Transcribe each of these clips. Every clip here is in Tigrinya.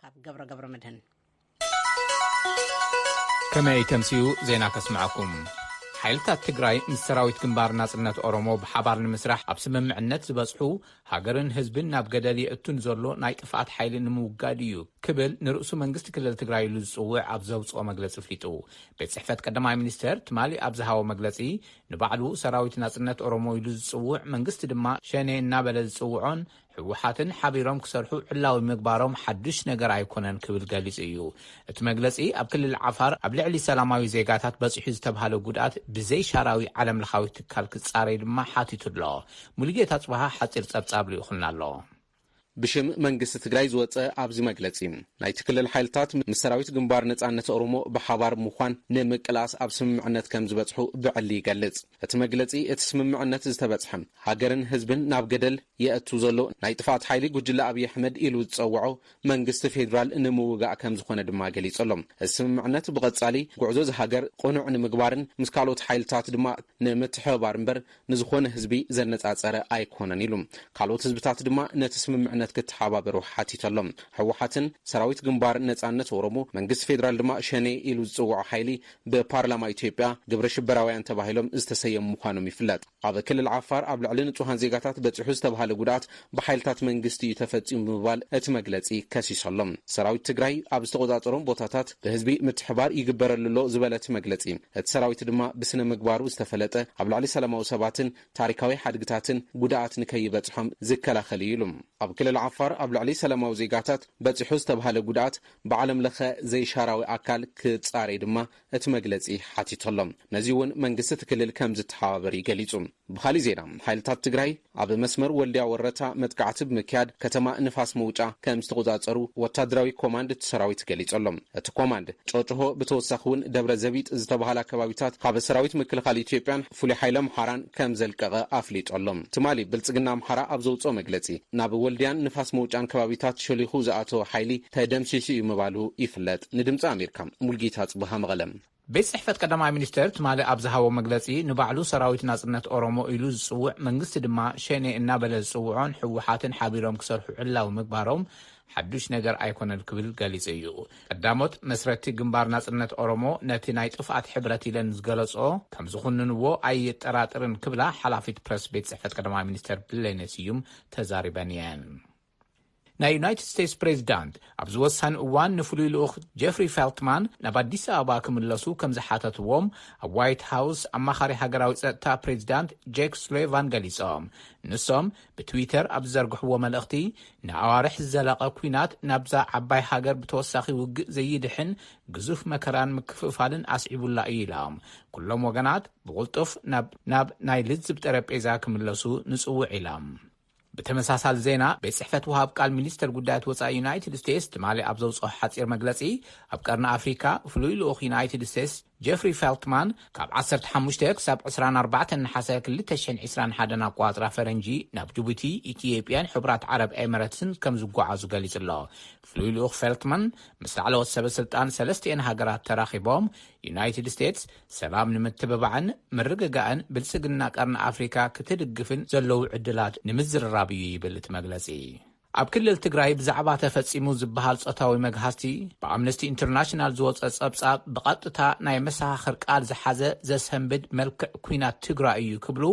ካብ ገብረ ገብረ መድህን። ከመይ ተምስዩ ዜና ከስምዐኩም። ሓይልታት ትግራይ ምስ ሰራዊት ግንባር ናጽነት ኦሮሞ ብሓባር ንምስራሕ ኣብ ስምምዕነት ዝበጽሑ፣ ሃገርን ህዝብን ናብ ገደል የእቱን ዘሎ ናይ ጥፍኣት ሓይሊ ንምውጋድ እዩ ክብል ንርእሱ መንግስቲ ክልል ትግራይ ኢሉ ዝጽውዕ ኣብ ዘውጽኦ መግለጺ ኣፍሊጡ። ቤት ጽሕፈት ቀዳማይ ሚኒስተር ትማሊ ኣብ ዝሃቦ መግለጺ፣ ንባዕሉ ሰራዊት ናጽነት ኦሮሞ ኢሉ ዝጽውዕ፣ መንግስቲ ድማ ሸኔ እናበለ ዝጽውዖን ህወሓትን ሓቢሮም ክሰርሑ ዕላዊ ምግባሮም ሓዱሽ ነገር ኣይኮነን ክብል ገሊጹ እዩ። እቲ መግለጺ ኣብ ክልል ዓፋር ኣብ ልዕሊ ሰላማዊ ዜጋታት በጺሑ ዝተብሃለ ጉድኣት ብዘይ ሻራዊ ዓለም ለኻዊ ትካል ክጻረይ ድማ ሓቲቱ ኣሎ። ሙሉጌታ ጽባሃ ሓጺር ጸብጻብ ልኢኹልና ኣሎ። ብሽም መንግስቲ ትግራይ ዝወፀ ኣብዚ መግለፂ፣ ናይቲ ክልል ሓይልታት ምስ ሰራዊት ግንባር ነፃነት ኦሮሞ ብሓባር ምዃን ንምቅላስ ኣብ ስምምዕነት ከም ዝበፅሑ ብዕሊ ይገልፅ። እቲ መግለፂ፣ እቲ ስምምዕነት ዝተበፅሐ፣ ሃገርን ህዝብን ናብ ገደል የእቱ ዘሎ ናይ ጥፍኣት ሓይሊ ጉጅለ ኣብይ ኣሕመድ ኢሉ ዝፀውዖ መንግስቲ ፌዴራል ንምውጋእ ከም ዝኾነ ድማ ገሊፁ ኣሎ። እዚ ስምምዕነት ብቐፃሊ ጉዕዞ እዚ ሃገር ቅኑዕ ንምግባርን ምስ ካልኦት ሓይልታት ድማ ንምትሕብባር እምበር ንዝኾነ ህዝቢ ዘነፃፀረ ኣይኮነን ኢሉ። ካልኦት ህዝብታት ድማ ነቲ ስምምዕነት ክተሓባበሩ ሓቲቱ ኣሎ። ህወሓትን ሰራዊት ግንባር ነፃነት ኦሮሞ፣ መንግስቲ ፌዴራል ድማ ሸኔ ኢሉ ዝፅውዖ ሓይሊ ብፓርላማ ኢትዮጵያ ግብረ ሽበራውያን ተባሂሎም ዝተሰየሙ ምዃኖም ይፍለጥ። ኣብ ክልል ዓፋር ኣብ ልዕሊ ንፁሃን ዜጋታት በፂሑ ዝተባሃለ ጉድኣት ብሓይልታት መንግስቲ እዩ ተፈፂሙ ብምባል እቲ መግለፂ ከሲሱ ኣሎ። ሰራዊት ትግራይ ኣብ ዝተቆፃፀሮም ቦታታት ብህዝቢ ምትሕባር ይግበረሉ ኣሎ ዝበለ እቲ መግለፂ፣ እቲ ሰራዊት ድማ ብስነ ምግባሩ ዝተፈለጠ ኣብ ልዕሊ ሰላማዊ ሰባትን ታሪካዊ ሓድግታትን ጉድኣት ንከይበፅሖም ዝከላኸል እዩ ኢሉ። ኣብ ክልል ዓፋር ኣብ ልዕሊ ሰላማዊ ዜጋታት በፂሑ ዝተባሃለ ጉድኣት ብዓለም ለኸ ዘይሻራዊ ኣካል ክፃረይ ድማ እቲ መግለፂ ሓቲቱ ኣሎ። ነዚ እውን መንግስቲ እቲ ክልል ከም ዝተሓባበር እዩ ገሊፁ። ብኻሊእ ዜና፣ ሓይልታት ትግራይ ኣብ መስመር ወልድያ ወረታ መጥቃዕቲ ብምክያድ ከተማ ንፋስ መውጫ ከም ዝተቆፃፀሩ ወታደራዊ ኮማንድ እቲ ሰራዊት ገሊፁ ኣሎ። እቲ ኮማንድ ጨጭሆ ብተወሳኺ እውን ደብረ ዘቢጥ ዝተባሃለ ኣከባቢታት ካብ ሰራዊት ምክልኻል ኢትዮጵያን ፍሉይ ሓይሊ ኣምሓራን ከም ዘልቀቐ ኣፍሊጡ ኣሎ። ትማሊ ብልፅግና ኣምሓራ ኣብ ዘውፅኦ መግለፂ፣ ናብ ወልድያን ንፋስ መውጫን ከባቢታት ሸሊኹ ዝኣተወ ሓይሊ ተደምሲሱ እዩ ምባሉ ይፍለጥ። ንድምፂ ኣሜሪካ፣ ሙልጌታ ጽብሃ፣ መቐለ። ቤት ጽሕፈት ቀዳማይ ሚኒስተር ትማሊ ኣብ ዝሃቦ መግለጺ፣ ንባዕሉ ሰራዊት ናጽነት ኦሮሞ ኢሉ ዝጽውዕ፣ መንግስቲ ድማ ሸኔ እናበለ ዝጽውዖን ህወሓትን ሓቢሮም ክሰርሑ ዕላዊ ምግባሮም ሓዱሽ ነገር ኣይኮነን ክብል ገሊጹ እዩ። ቀዳሞት መስረቲ ግንባር ናጽነት ኦሮሞ ነቲ ናይ ጥፍኣት ሕብረት ኢለን ዝገለጽኦ ከም ዝኹንንዎ ኣይጠራጥርን ክብላ ሓላፊት ፕረስ ቤት ጽሕፈት ቀዳማይ ሚኒስተር ብሌነ ስዩም ተዛሪበን እየን። ናይ ዩናይትድ ስቴትስ ፕሬዚዳንት ኣብዚ ወሳኒ እዋን ንፍሉይ ልኡኽ ጀፍሪ ፌልትማን ናብ ኣዲስ ኣበባ ክምለሱ ከም ዝሓተትዎም ኣብ ዋይት ሃውስ ኣማኻሪ ሃገራዊ ጸጥታ ፕሬዚዳንት ጄክ ሱሊቫን ገሊጾም። ንሶም ብትዊተር ኣብ ዝዘርግሕዎ መልእኽቲ፣ ንኣዋርሕ ዝዘለቐ ኲናት ናብዛ ዓባይ ሃገር ብተወሳኺ ውግእ ዘይድሕን ግዙፍ መከራን ምክፍፋልን ኣስዒቡላ እዩ ኢሎም። ኩሎም ወገናት ብቕልጡፍ ናብ ናይ ልዝብ ጠረጴዛ ክምለሱ ንጽውዕ ኢሎም። ብተመሳሳሊ ዜና፣ ቤት ጽሕፈት ወሃብ ቃል ሚኒስተር ጉዳያት ወጻኢ ዩናይትድ ስቴትስ ትማሊ ኣብ ዘውጽኦ ሓጺር መግለጺ፣ ኣብ ቀርኒ ኣፍሪካ ፍሉይ ልኡኽ ዩናይትድ ስቴትስ ጀፍሪ ፌልትማን ካብ ዓሰርተ ሓሙሽተ ክሳብ ዕስራን ኣርባዕተን ነሓሰ ክልተ ሽሕን ዕስራን ሓደን ኣቋጽራ ፈረንጂ ናብ ጅቡቲ፣ ኢትዮጵያን ሕቡራት ዓረብ ኤምረትስን ከም ዝጓዓዙ ገሊጹ ኣሎ። ፍሉይ ልኡኽ ፌልትማን ምስ ላዕለዎት ሰበ ስልጣን ሰለስቲኤን ሃገራት ተራኺቦም፣ ዩናይትድ ስቴትስ ሰላም ንምትብባዕን ምርግጋእን ብልጽግና ቀርኒ ኣፍሪካ ክትድግፍን ዘለዉ ዕድላት ንምዝርራብ እዩ ይብል እቲ መግለጺ። ኣብ ክልል ትግራይ ብዛዕባ ተፈጺሙ ዝበሃል ጾታዊ መግሃስቲ ብኣምነስቲ ኢንተርናሽናል ዝወጸ ጸብጻብ ብቐጥታ ናይ መሰኻኽር ቃል ዝሓዘ ዘሰንብድ መልክዕ ኲናት ትግራይ እዩ ክብሉ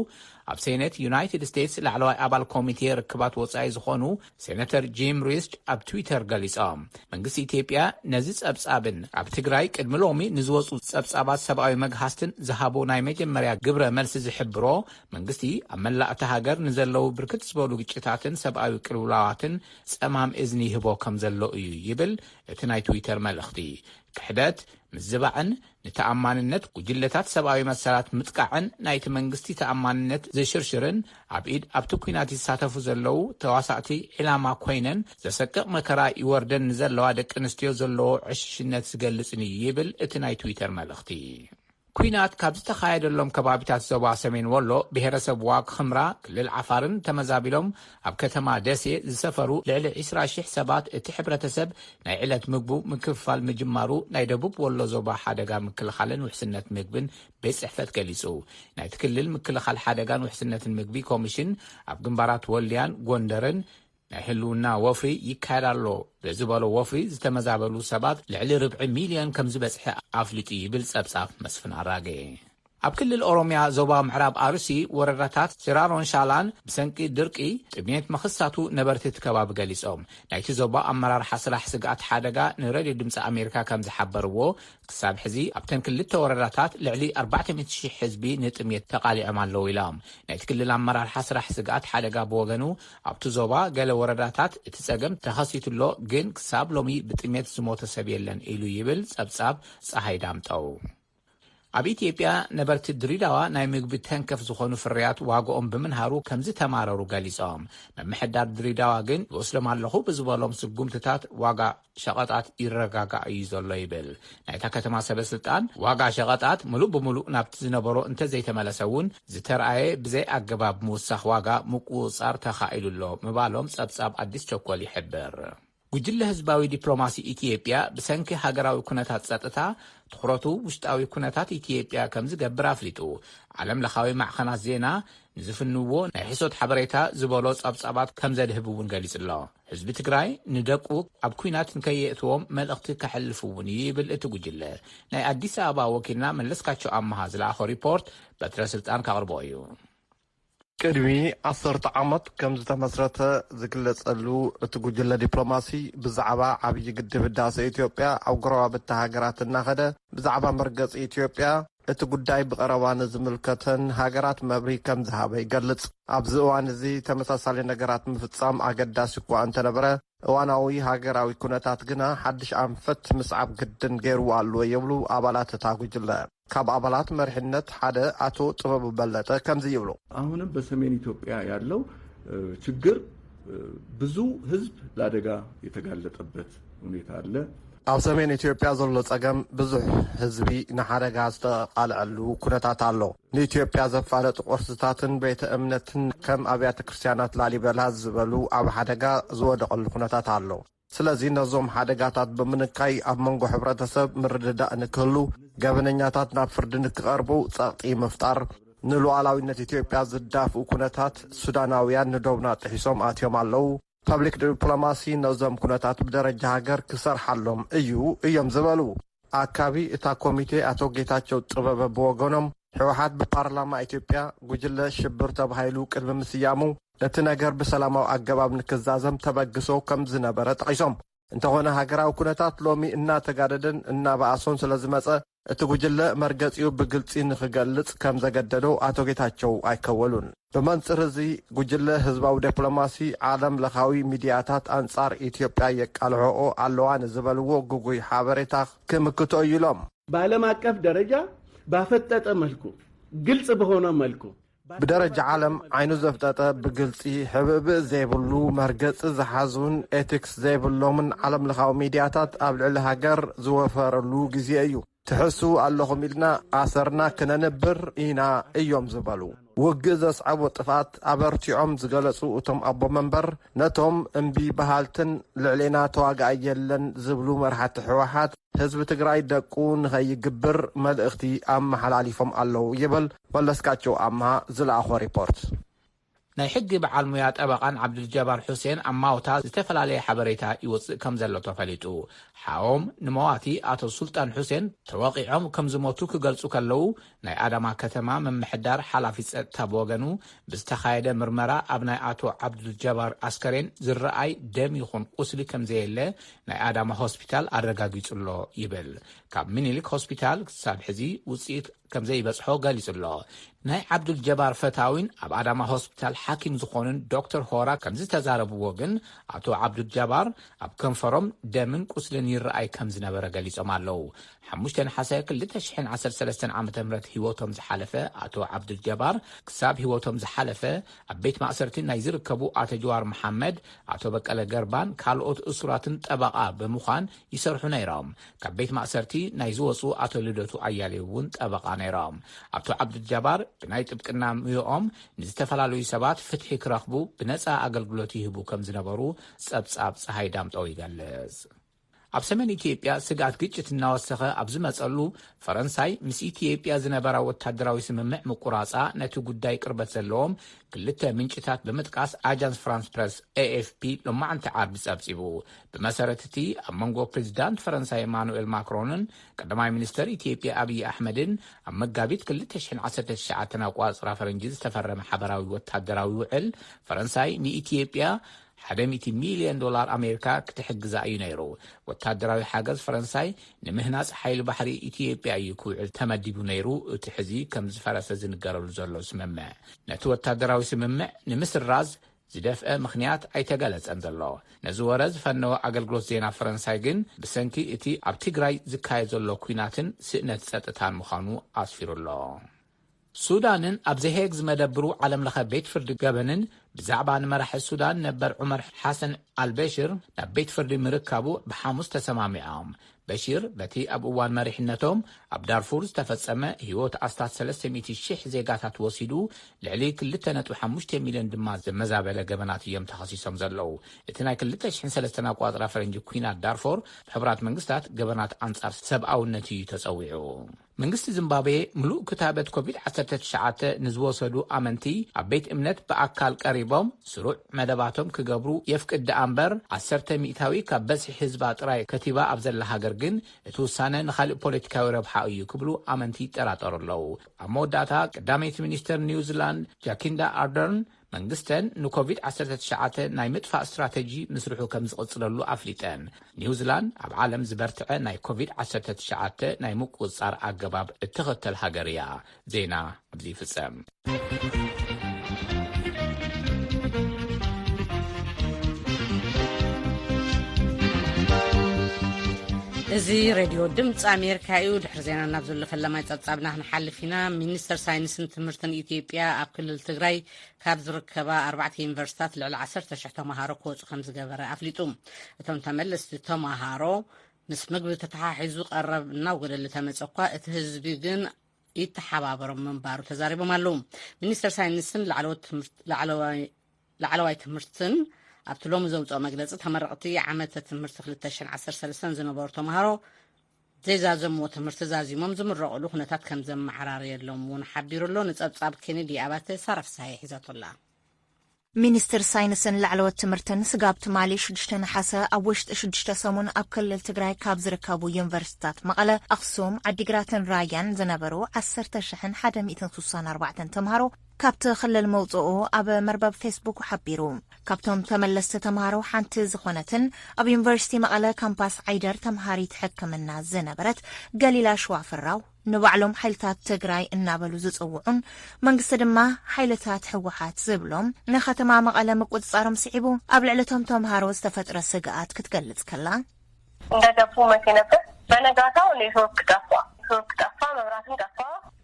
ኣብ ሴኔት ዩናይትድ ስቴትስ ላዕለዋይ ኣባል ኮሚቴ ርክባት ወጻኢ ዝኾኑ ሴነተር ጂም ሪስድ ኣብ ትዊተር ገሊጾም። መንግስቲ ኢትዮጵያ ነዚ ጸብጻብን ኣብ ትግራይ ቅድሚ ሎሚ ንዝወጹ ጸብጻባት ሰብኣዊ መግሃስትን ዝሃቦ ናይ መጀመርያ ግብረ መልሲ ዝሕብሮ፣ መንግስቲ ኣብ መላእ እታ ሃገር ንዘለዉ ብርክት ዝበሉ ግጭታትን ሰብኣዊ ቅልውላዋትን ጸማም እዝኒ ይህቦ ከም ዘሎ እዩ ይብል እቲ ናይ ትዊተር መልእኽቲ። ክሕደት፣ ምዝባዕን ንተኣማንነት ጉጅለታት ሰብኣዊ መሰላት ምጥቃዕን ናይቲ መንግስቲ ተኣማንነት ዝሽርሽርን ኣብ ኢድ ኣብቲ ኲናት ይሳተፉ ዘለዉ ተዋሳእቲ ዒላማ ኮይነን ዘሰቅቕ መከራ ይወርደን ንዘለዋ ደቂ ኣንስትዮ ዘለዎ ዕሽሽነት ዝገልጽን እዩ ይብል እቲ ናይ ትዊተር መልእኽቲ። ኲናት ካብ ዝተኻየደሎም ከባቢታት ዞባ ሰሜን ወሎ ብሄረሰብ ዋግ ኽምራ፣ ክልል ዓፋርን ተመዛቢሎም ኣብ ከተማ ደሴ ዝሰፈሩ ልዕሊ ዕስራ ሽሕ ሰባት እቲ ሕብረተሰብ ናይ ዕለት ምግቡ ምክፍፋል ምጅማሩ ናይ ደቡብ ወሎ ዞባ ሓደጋ ምክልኻልን ውሕስነት ምግብን ቤት ጽሕፈት ገሊጹ። ናይቲ ክልል ምክልኻል ሓደጋን ውሕስነትን ምግቢ ኮሚሽን ኣብ ግንባራት ወልድያን ጎንደርን ናይ ህልውና ወፍሪ ይካየድ ኣሎ ብዝበሎ ወፍሪ ዝተመዛበሉ ሰባት ልዕሊ ርብዒ ሚልዮን ከም ዝበጽሐ ኣፍሊጡ ይብል ጸብጻብ መስፍን ኣራጌ። ኣብ ክልል ኦሮምያ ዞባ ምዕራብ ኣርሲ ወረዳታት ሽራሮን ሻላን ብሰንቂ ድርቂ ጥሜት ምኽሳቱ ነበርቲ እቲ ከባቢ ገሊጾም። ናይቲ ዞባ ኣመራርሓ ስራሕ ስግኣት ሓደጋ ንሬድዮ ድምፂ ኣሜሪካ ከም ዝሓበርዎ፣ ክሳብ ሕዚ ኣብተን ክልተ ወረዳታት ልዕሊ ኣርባዕተ ሚእቲ ሺሕ ህዝቢ ንጥሜት ተቓሊዖም ኣለዉ ኢሎም። ናይቲ ክልል ኣመራርሓ ስራሕ ስግኣት ሓደጋ ብወገኑ፣ ኣብቲ ዞባ ገለ ወረዳታት እቲ ጸገም ተኸሲቱ ኣሎ፣ ግን ክሳብ ሎሚ ብጥሜት ዝሞተ ሰብ የለን ኢሉ ይብል ጸብጻብ ጸሃይ ዳምጠው። ኣብ ኢትዮጵያ ነበርቲ ድሪዳዋ ናይ ምግቢ ተንከፍ ዝኾኑ ፍርያት ዋጋኦም ብምንሃሩ ከም ዝተማረሩ ገሊጾም። ምምሕዳር ድሪዳዋ ግን ይወስዶም ኣለኹ ብዝበሎም ስጉምትታት ዋጋ ሸቐጣት ይረጋጋእ እዩ ዘሎ ይብል። ናይታ ከተማ ሰበ ስልጣን ዋጋ ሸቐጣት ምሉእ ብምሉእ ናብቲ ዝነበሮ እንተዘይተመለሰ እውን ዝተረኣየ ብዘይ ኣገባብ ምውሳኽ ዋጋ ምቁጽጻር ተኻኢሉ ኣሎ ምባሎም ጸብጻብ ኣዲስ ቸኮል ይሕብር። ጉጅለ ህዝባዊ ዲፕሎማሲ ኢትዮጵያ ብሰንኪ ሃገራዊ ኩነታት ጸጥታ ትኹረቱ ውሽጣዊ ኩነታት ኢትዮጵያ ከም ዝገብር ኣፍሊጡ። ዓለም ለኻዊ ማዕኸናት ዜና ንዝፍንዎ ናይ ሕሶት ሓበሬታ ዝበሎ ጸብጻባት ከም ዘድህብ እውን ገሊጹ ኣሎ። ህዝቢ ትግራይ ንደቁ ኣብ ኲናት ንከየእትዎም መልእኽቲ ከሕልፍ እውን እዩ ይብል እቲ ጉጅለ። ናይ ኣዲስ ኣበባ ወኪልና መለስካቸው ኣመሃ ዝለኣኾ ሪፖርት በትረ ስልጣን ከቕርቦ እዩ። ቅድሚ ዓሰርተ ዓመት ከም ዝተመስረተ ዝግለጸሉ እቲ ጉጅለ ዲፕሎማሲ ብዛዕባ ዓብዪ ግድብ ህዳሴ ኢትዮጵያ ኣብ ጎረባብቲ ሃገራት እናኸደ ብዛዕባ መርገጺ ኢትዮጵያ እቲ ጉዳይ ብቐረባ ንዝምልከተን ሃገራት መብርሂ ከም ዝሃበ ይገልጽ። ኣብዚ እዋን እዚ ተመሳሳሊ ነገራት ምፍጻም ኣገዳሲ እኳ እንተነበረ፣ እዋናዊ ሃገራዊ ኩነታት ግና ሓድሽ ኣንፈት ምስዓብ ግድን ገይርዎ ኣሎ ይብሉ ኣባላት እታ ጉጅለ። ካብ ኣባላት መሪሕነት ሓደ ኣቶ ጥበቡ በለጠ ከምዚ ይብሉ። አሁንም በሰሜን ኢትዮጵያ ያለው እ፣ ችግር እ፣ ብዙ ህዝብ ለአደጋ የተጋለጠበት ሁኔታ አለ። ኣብ ሰሜን ኢትዮጵያ ዘሎ ጸገም ብዙሕ ህዝቢ ንሓደጋ ዝተቓልዐሉ ኩነታት ኣሎ። ንኢትዮጵያ ዘፋለጡ ቅርስታትን ቤተ እምነትን ከም ኣብያተ ክርስቲያናት ላሊበላ ዝበሉ ኣብ ሓደጋ ዝወደቐሉ ኩነታት ኣሎ። ስለዚ ነዞም ሓደጋታት ብምንካይ ኣብ መንጎ ሕብረተሰብ ምርድዳእ ንክህሉ፣ ገበነኛታት ናብ ፍርዲ ንክቐርቡ ጸቕጢ ምፍጣር፣ ንሉዓላዊነት ኢትዮጵያ ዝዳፍኡ ኩነታት ሱዳናውያን ንዶብና ጥሒሶም ኣትዮም ኣለዉ። ፐብሊክ ዲፕሎማሲ ነዞም ኩነታት ብደረጃ ሃገር ክሰርሓሎም እዩ እዮም ዝበሉ ኣካቢ እታ ኮሚቴ ኣቶ ጌታቸው ጥበበ ብወገኖም፣ ህወሓት ብፓርላማ ኢትዮጵያ ጉጅለ ሽብር ተባሂሉ ቅድሚ ምስያሙ እቲ ነገር ብሰላማዊ ኣገባብ ንክዛዘም ተበግሶ ከም ዝነበረ ጠቒሶም፣ እንተኾነ ሃገራዊ ኩነታት ሎሚ እናተጋደደን እናበኣሶን ስለ ዝመጸ እቲ ጉጅለ መርገጺኡ ብግልጺ ንክገልጽ ከም ዘገደዶ ኣቶ ጌታቸው ኣይከወሉን። ብመንጽር እዚ ጉጅለ ህዝባዊ ዲፕሎማሲ ዓለም ለኻዊ ሚዲያታት ኣንጻር ኢትዮጵያ የቃልሖኦ ኣለዋ ንዝበልዎ ግጉይ ሓበሬታ ክምክቶ እዩ ኢሎም። በዓለም አቀፍ ደረጃ ባፈጠጠ መልኩ፣ ግልጽ በሆነ መልኩ ብደረጃ ዓለም ዓይኑ ዘፍጠጠ ብግልጺ ሕብእብእ ዘይብሉ መርገጺ ዝሓዙን ኤቲክስ ዘይብሎምን ዓለም ለኻዊ ሚዲያታት ኣብ ልዕሊ ሃገር ዝወፈረሉ ግዜ እዩ። ትሕስው ኣለኹም ኢልና ኣሰርና ክነንብር ኢና እዮም ዝበሉ። ውግእ ዘስዓቦ ጥፍኣት ኣበርቲዖም ዝገለጹ እቶም ኣቦ መንበር ነቶም እምቢ በሃልትን ልዕሌና ተዋጋኣይ የለን ዝብሉ መርሓቲ ህወሓት ህዝቢ ትግራይ ደቁ ንኸይግብር መልእኽቲ ኣመሓላሊፎም ኣለዉ ይብል መለስካቸው ኣምሃ ዝለኣኾ ሪፖርት። ናይ ሕጊ በዓል ሙያ ጠበቓን ዓብዱልጀባር ሑሴን ኣማውታ ዝተፈላለየ ሓበሬታ ይወፅእ ከም ዘሎ ተፈሊጡ። ሓዎም ንመዋቲ ኣቶ ሱልጣን ሑሴን ተወቒዖም ከም ዝሞቱ ክገልፁ ከለዉ፣ ናይ ኣዳማ ከተማ ምምሕዳር ሓላፊ ፀጥታ ብወገኑ ብዝተኻየደ ምርመራ ኣብ ናይ ኣቶ ዓብዱልጀባር ኣስከሬን ዝረኣይ ደም ይኹን ቁስሊ ከም ዘየለ ናይ ኣዳማ ሆስፒታል ኣረጋጊፁ ኣሎ ይብል። ካብ ሚኒሊክ ሆስፒታል ክሳብ ሕዚ ውፅኢት ከም ዘይበፅሖ ገሊፁ ኣሎ። ናይ ዓብዱል ጀባር ፈታዊን ኣብ ኣዳማ ሆስፒታል ሓኪም ዝኾኑን ዶክተር ሆራ ከም ዝተዛረብዎ ግን፣ ኣቶ ዓብዱል ጀባር ኣብ ከንፈሮም ደምን ቁስልን ይረኣይ ከም ዝነበረ ገሊጾም ኣለዉ። ሓሙሽተ ነሓሰ ክልተ ሽሕን ዓሰርተ ሰለስተን ዓመተ ምህረት ህይወቶም ዝሓለፈ ኣቶ ዓብዱል ጀባር፣ ክሳብ ህይወቶም ዝሓለፈ ኣብ ቤት ማእሰርቲ ናይ ዝርከቡ ኣቶ ጀዋር መሓመድ፣ ኣቶ በቀለ ገርባን ካልኦት እሱራትን ጠበቓ ብምዃን ይሰርሑ ነይሮም። ካብ ቤት ማእሰርቲ ናይ ዝወፁ ኣቶ ልደቱ ኣያሌው እውን ጠበቓ ነይሮም። ኣቶ ዓብዱል ጀባር ብናይ ጥብቅና ሙያኦም ንዝተፈላለዩ ሰባት ፍትሒ ክረኽቡ ብነፃ ኣገልግሎት ይህቡ ከም ዝነበሩ ፀብፃብ ፀሃይ ዳምጠው ይገልፅ። ኣብ ሰሜን ኢትዮጵያ ስግኣት ግጭት እናወሰኸ ኣብ ዝመጸሉ፣ ፈረንሳይ ምስ ኢትዮጵያ ዝነበራ ወታደራዊ ስምምዕ ምቁራጻ ነቲ ጉዳይ ቅርበት ዘለዎም ክልተ ምንጭታት ብምጥቃስ ኣጃንስ ፍራንስ ፕረስ፣ ኤ ኤፍ ፒ፣ ሎማዕንቲ ዓርቢ ጸብጺቡ። ብመሰረት እቲ ኣብ መንጎ ፕሬዚዳንት ፈረንሳይ ኤማኑኤል ማክሮንን ቀዳማይ ሚኒስተር ኢትዮጵያ ኣብይ ኣሕመድን ኣብ መጋቢት ክልተ ሽሕን ዓሰርተ ትሽዓተን ኣቋጽራ ፈረንጂ ዝተፈረመ ሓበራዊ ወታደራዊ ውዕል፣ ፈረንሳይ ንኢትዮጵያ ሓደ ሚእቲ ሚልዮን ዶላር ኣሜሪካ ክትሕግዛ እዩ ነይሩ። ወታደራዊ ሓገዝ ፈረንሳይ ንምህናጽ ሓይሊ ባሕሪ ኢትዮጵያ እዩ ክውዕል ተመዲቡ ነይሩ፣ እቲ ሕዚ ከም ዝፈረሰ ዝንገረሉ ዘሎ ስምምዕ። ነቲ ወታደራዊ ስምምዕ ንምስራዝ ዝደፍአ ምኽንያት ኣይተገለጸን ዘሎ። ነዚ ወረ ዝፈነወ ኣገልግሎት ዜና ፈረንሳይ ግን ብሰንኪ እቲ ኣብ ትግራይ ዝካየድ ዘሎ ኲናትን ስእነት ጸጥታን ምዃኑ ኣስፊሩ ኣሎ። ሱዳንን ኣብ ዘሄግ ዝመደብሩ ዓለም ለኸ ቤት ፍርዲ ገበንን ብዛዕባ ንመራሒ ሱዳን ነበር ዑመር ሓሰን ኣልበሽር ናብ ቤት ፍርዲ ምርካቡ ብሓሙስ ተሰማሚዖም። በሺር በቲ ኣብ እዋን መሪሕነቶም ኣብ ዳርፉር ዝተፈጸመ ህይወት ኣስታት ሰለስተ ሚእቲ ሺሕ ዜጋታት ወሲዱ፣ ልዕሊ ክልተ ነጥቢ ሓሙሽተ ሚልዮን ድማ ዘመዛበለ ገበናት እዮም ተኸሲሶም ዘለዉ። እቲ ናይ ክልተ ሽሕን ሰለስተን ኣቋጽራ ፈረንጂ ኲናት ዳርፎር ብሕቡራት መንግስታት ገበናት ኣንጻር ሰብኣውነት እዩ ተጸዊዑ። መንግስቲ ዚምባብዌ ምሉእ ክታበት ኮቪድ ዓሰርተ ትሽዓተ ንዝወሰዱ ኣመንቲ ኣብ ቤት እምነት ብኣካል ቀሪቦም ስሩዕ መደባቶም ክገብሩ የፍቅድ ደኣ እምበር፣ ዓሰርተ ሚእታዊ ካብ በዝሒ ህዝባ ጥራይ ከቲባ ኣብ ዘላ ሃገር ግን እቲ ውሳነ ንኻልእ ፖለቲካዊ ረብሓ እዩ ክብሉ ኣመንቲ ይጠራጠሩ ኣለዉ። ኣብ መወዳእታ ቀዳመይቲ ሚኒስተር ኒውዚላንድ ጃኪንዳ ኣርደርን መንግስተን ንኮቪድ ዓሰርተ ትሽዓተ ናይ ምጥፋእ ስትራተጂ ምስርሑ ከም ዝቕጽለሉ ኣፍሊጠን። ኒውዚላንድ ኣብ ዓለም ዝበርትዐ ናይ ኮቪድ ዓሰርተ ትሽዓተ ናይ ምቁጽጻር ኣገባብ እትኽተል ሃገር እያ። ዜና ኣብዚ ይፍጸም። እዚ ሬድዮ ድምፂ ኣሜሪካ እዩ። ድሕሪ ዜና ናብ ዘሎ ፈለማይ ጸብጻብና ክንሓልፍ ኢና። ሚኒስተር ሳይንስን ትምህርትን ኢትዮጵያ ኣብ ክልል ትግራይ ካብ ዝርከባ ኣርባዕተ ዩኒቨርሲታት ልዕሊ ዓሰርተ ሽሕ ተምሃሮ ክወፁ ከም ዝገበረ ኣፍሊጡ። እቶም ተመለስቲ ተምሃሮ ምስ ምግቢ ተተሓሒዙ ቀረብ እናወደለ ተመፀ እኳ እቲ ህዝቢ ግን ይተሓባበሮም ምንባሩ ተዛሪቦም ኣለዉ። ሚኒስተር ሳይንስን ላዕለዎት ትምህርት-፣ ላዕለዋይ ላዕለዋይ ትምህርትን ኣብቲ ሎሚ ዘውፅኦ መግለፂ፣ ተመረቕቲ ዓመተ ትምህርቲ ክልተ ሽሕን ዓሰርተ ሰለስተን ዝነበሩ ተምሃሮ ዘይዛዘምዎ ትምህርቲ ዛዚሞም ዝምረቑሉ ኩነታት ከም ዘመዓራረየሎም እውን ሓቢሩ ኣሎ። ንፀብፃብ ኬኔዲ ኣባተ ሳራ ፍስሃየ ሒዛቶ ኣላ። ሚኒስትር ሳይንስን ላዕለዎት ትምህርትን ስጋብ ትማሊ ሽዱሽተ ነሓሰ ኣብ ውሽጢ ሽዱሽተ ሰሙን ኣብ ክልል ትግራይ ካብ ዝርከቡ ዩኒቨርሲቲታት መቐለ፣ ኣኽሱም፣ ዓዲግራትን ራያን ዝነበሩ ዓሰርተ ሽሕን ሓደ ሚእትን ስሳን ኣርባዕተን ተምሃሮ ካብቲ ክልል መውፅኡ ኣብ መርበብ ፌስቡክ ሓቢሩ። ካብቶም ተመለስቲ ተምሃሮ ሓንቲ ዝኾነትን ኣብ ዩኒቨርሲቲ መቐለ ካምፓስ ዓይደር ተምሃሪት ሕክምና ዝነበረት ገሊላ ሽዋፍራው፣ ንባዕሎም ሓይልታት ትግራይ እናበሉ ዝፅውዑን መንግስቲ ድማ ሓይልታት ህወሓት ዝብሎም ንከተማ መቐለ ምቁፅፃሮም ስዒቡ ኣብ ልዕሊ እቶም ተምሃሮ ዝተፈጥረ ስግኣት ክትገልፅ ከላ፣ እንደገቡ መቼ ነበር? በነጋታው ኔትወርክ ጠፋ። ኔትወርክ ጠፋ፣ መብራትም ጠፋ።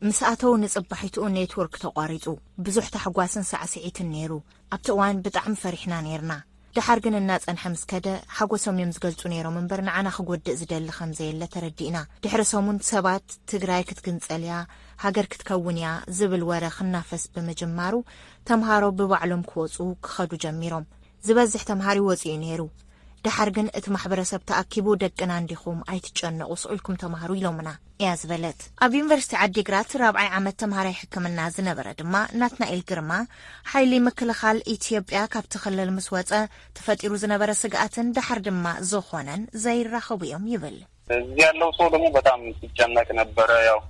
ምስ ኣተው ንጽባሒትኡ ኔትወርክ ተቋሪጹ። ብዙሕ ታሕጓስን ሳዕስዒትን ነይሩ። ኣብቲ እዋን ብጣዕሚ ፈሪሕና ነይርና። ደሓር ግን እናጸንሐ ምስ ከደ፣ ሓጎሶም እዮም ዝገልጹ ነይሮም እምበር፣ ንዓና ክጎድእ ዝደሊ ከም ዘየለ ተረዲእና። ድሕሪ ሰሙን ሰባት፣ "ትግራይ ክትግንጸል እያ፣ ሃገር ክትከውን እያ" ዝብል ወረ ክናፈስ ብምጅማሩ፣ ተምሃሮ ብባዕሎም ክወጹ ክኸዱ ጀሚሮም። ዝበዝሕ ተምሃሪ ወጺኡ ነይሩ። ደሓር ግን እቲ ማሕበረሰብ ተኣኪቡ፣ "ደቅና እንዲኹም፣ ኣይትጨነቑ፣ ስቕ ኢልኩም ተምሃሩ" ኢሎምና እያ ዝበለት። ኣብ ዩኒቨርሲቲ ዓዲግራት ራብዓይ ዓመት ተምሃራይ ሕክምና ዝነበረ ድማ ናትናኤል ግርማ፣ ሓይሊ ምክልኻል ኢትዮጵያ ካብቲ ክልል ምስ ወጸ ተፈጢሩ ዝነበረ ስግኣትን ደሓር ድማ ዝኾነን ዘይራኸቡ እዮም ይብል። እዚህ ያለው ሰው ደግሞ በጣም ሲጨነቅ ነበረ። ያው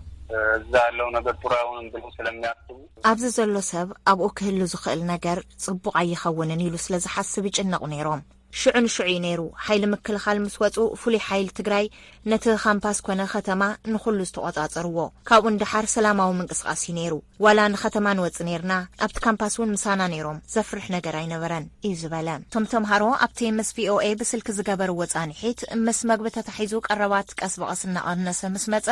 እዛ ያለው ነገር ጥሩ አይሆንም ብሎ ስለሚያስቡ፣ ኣብዚ ዘሎ ሰብ ኣብኡ ክህሉ ዝኽእል ነገር ጽቡቕ ኣይኸውንን ኢሉ ስለ ዝሓስብ ይጭነቑ ነይሮም። ሽዑ ንሽዑ እዩ ነይሩ። ሓይሊ ምክልኻል ምስ ወጹ፣ ፍሉይ ሓይሊ ትግራይ ነቲ ካምፓስ ኮነ ከተማ ንኹሉ ዝተቖጻጸርዎ። ካብኡ ንደሓር ሰላማዊ ምንቅስቓስ እዩ ነይሩ። ዋላ ንከተማ ንወጽእ ነይርና፣ ኣብቲ ካምፓስ እውን ምሳና ነይሮም። ዘፍርሕ ነገር ኣይነበረን እዩ ዝበለ። እቶም ተምሃሮ ኣብቲ ምስ ቪ ኦ ኤ ብስልኪ ዝገበርዎ ጻንሒት፣ ምስ መግቢ ተታሒዙ ቀረባት ቀስ ብቐስ እናቐነሰ ምስ መጸ፣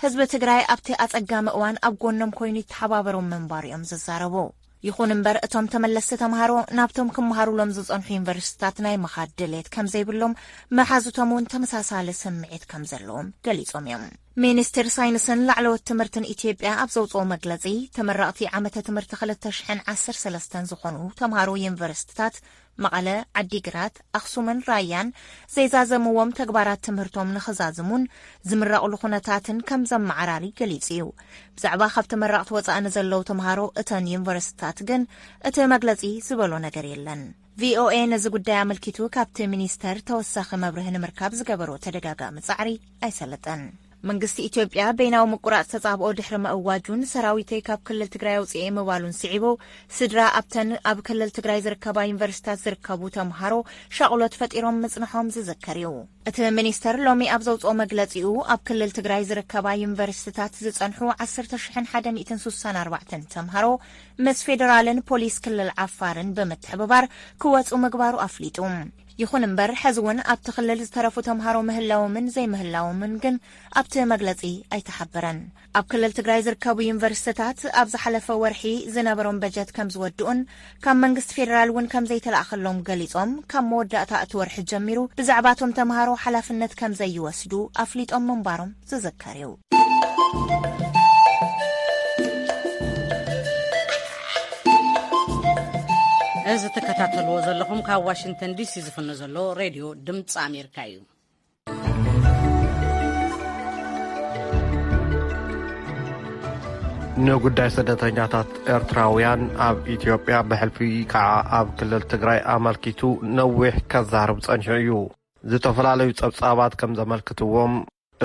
ህዝቢ ትግራይ ኣብቲ ኣጸጋሚ እዋን ኣብ ጎኖም ኮይኑ ይተሓባበሮም ምንባሩ እዮም ዝዛረቡ። ይኹን እምበር፣ እቶም ተመለስቲ ተምሃሮ ናብቶም ክመሃሩሎም ዝጸንሑ ዩኒቨርሲቲታት ናይ ምኻድ ድሌት ከም ዘይብሎም፣ መሓዙቶም እውን ተመሳሳሊ ስምዒት ከም ዘለዎም ገሊጾም እዮም። ሚኒስትር ሳይንስን ላዕለዎት ትምህርትን ኢትዮጵያ ኣብ ዘውጽኦ መግለጺ፣ ተመረቕቲ ዓመተ ትምህርቲ ክልተ ሽሕን ዓሰርተ ሰለስተን ዝኾኑ ተምሃሮ ዩኒቨርሲቲታት መቐለ፣ ዓዲግራት፣ ኣኽሱምን ራያን ዘይዛዘምዎም ተግባራት ትምህርቶም ንኽዛዝሙን ዝምረቕሉ ኩነታትን ከም ዘመዓራሪ ገሊጹ እዩ። ብዛዕባ ካብ ተመረቕቲ ወጻኢ ንዘለዉ ተምሃሮ እተን ዩኒቨርሲቲታት ግን እቲ መግለጺ ዝበሎ ነገር የለን። ቪኦኤ ነዚ ጉዳይ ኣመልኪቱ ካብቲ ሚኒስተር ተወሳኺ መብርሂ ንምርካብ ዝገበሮ ተደጋጋሚ ጻዕሪ ኣይሰለጠን። መንግስቲ ኢትዮጵያ በይናዊ ምቁራጽ ተጻብኦ ድሕሪ ምእዋጁን ሰራዊተይ ካብ ክልል ትግራይ ኣውጽኤ ምባሉን ስዒቡ፣ ስድራ ኣብተን ኣብ ክልል ትግራይ ዝርከባ ዩኒቨርሲቲታት ዝርከቡ ተምሃሮ ሻቕሎት ፈጢሮም ምጽንሖም ዝዝከር እዩ። እቲ ሚኒስተር ሎሚ ኣብ ዘውጽኦ መግለጺኡ፣ ኣብ ክልል ትግራይ ዝርከባ ዩኒቨርሲቲታት ዝጸንሑ ዓሰርተ ሽሕን ሓደ ሚእትን ስሳን ኣርባዕተን ተምሃሮ ምስ ፌደራልን ፖሊስ ክልል ዓፋርን ብምትሕብባር ክወጹ ምግባሩ ኣፍሊጡ። ይኹን እምበር፣ ሕዚ እውን ኣብቲ ክልል ዝተረፉ ተምሃሮ ምህላዎምን ዘይምህላዎምን ግን ኣብቲ መግለጺ ኣይተሓበረን። ኣብ ክልል ትግራይ ዝርከቡ ዩኒቨርሲቲታት ኣብ ዝሓለፈ ወርሒ ዝነበሮም በጀት ከም ዝወድኡን ካብ መንግስቲ ፌደራል እውን ከም ዘይተላእኸሎም ገሊጾም፣ ካብ መወዳእታ እቲ ወርሒ ጀሚሩ ብዛዕባቶም ተምሃሮ ሓላፍነት ከም ዘይወስዱ ኣፍሊጦም ምንባሮም ዝዝከር እዩ። እዚ ትከታተልዎ ዘለኹም ካብ ዋሽንግተን ዲሲ ዝፍኖ ዘሎ ሬድዮ ድምፂ ኣሜሪካ እዩ። ንጉዳይ ስደተኛታት ኤርትራውያን ኣብ ኢትዮጵያ፣ ብሕልፊ ከዓ ኣብ ክልል ትግራይ ኣመልኪቱ ነዊሕ ከዛርብ ጸኒሑ እዩ። ዝተፈላለዩ ጸብጻባት ከም ዘመልክትዎም፣